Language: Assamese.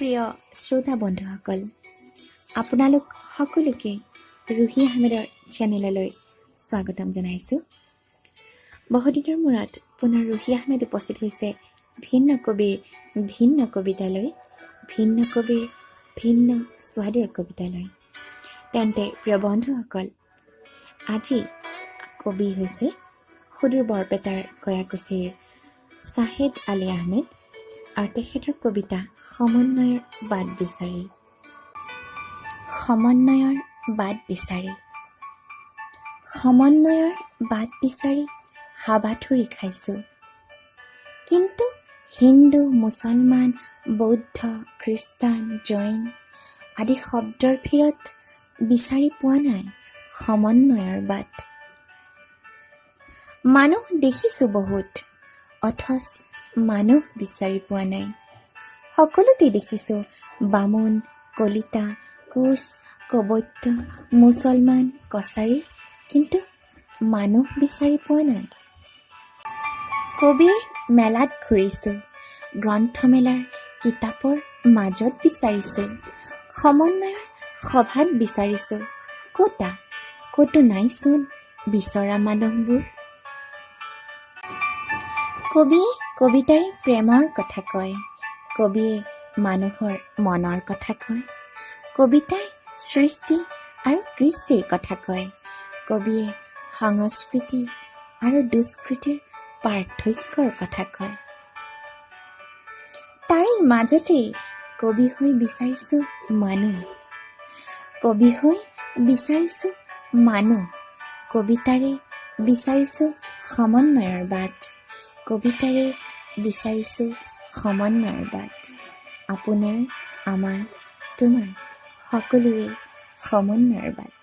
প্ৰিয় শ্ৰোতা বন্ধুসকল, আপোনালোক সকলোকে ৰুহি আহমেদৰ চেনেললৈ স্বাগতম জনাইছোঁ। বহুদিনৰ মূৰত পুনৰ ৰুহি আহমেদ উপস্থিত হৈছে ভিন্ন কবিৰ ভিন্ন কবিতালৈ, ভিন্ন কবিৰ ভিন্ন স্বাদৰ কবিতালৈ। তেন্তে প্ৰিয় বন্ধুসকল, আজি কবি হৈছে সুদূৰ বৰপেটাৰ কয়াকুছিৰ চাহেদ আলী আহমেদ আৰু তেখেতৰ কবিতা সমন্বয়ৰ বাট বিচাৰি। সমন্বয়ৰ বাট বিচাৰি, সমন্বয়ৰ বাট বিচাৰি হাবাথুৰি খাইছোঁ, কিন্তু হিন্দু, মুছলমান, বৌদ্ধ, খ্ৰীষ্টান, জৈন আদি শব্দৰ ভিৰত বিচাৰি পোৱা নাই সমন্বয়ৰ বাট। মানুহ দেখিছোঁ বহুত, অথচ মানুহ বিচাৰি পোৱা নাই। সকলোতে দেখিছোঁ বামুণ, কলিতা, কোচ, কবত্য, মুছলমান, কছাৰী, কিন্তু মানুহ বিচাৰি পোৱা নাই। কবিৰ মেলাত ঘূৰিছোঁ, গ্ৰন্থমেলাৰ কিতাপৰ মাজত বিচাৰিছোঁ, সমন্বয়ৰ সভাত বিচাৰিছোঁ, ক'তা ক'তো নাইচোন বিচৰা মানুহবোৰ। কবিয়ে কবিতাৰে প্ৰেমৰ কথা কয়, কবিয়ে মানুহৰ মনৰ কথা কয়, কবিতাই সৃষ্টি আৰু কৃষ্টিৰ কথা কয়, কবিয়ে সংস্কৃতি আৰু দুষ্কৃতিৰ পাৰ্থক্যৰ কথা কয়। তাৰে মাজতেই কবি হৈ বিচাৰিছোঁ মানুহ, কবি হৈ বিচাৰিছোঁ মানুহ, কবিতাৰে বিচাৰিছোঁ সমন্বয়ৰ বাট, কবিতাৰে বিচাৰিছোঁ সমন্বয়ৰ বাট, আপোনাৰ, আমাৰ, তোমাৰ সকলোৰে সমন্বয়ৰ বাট।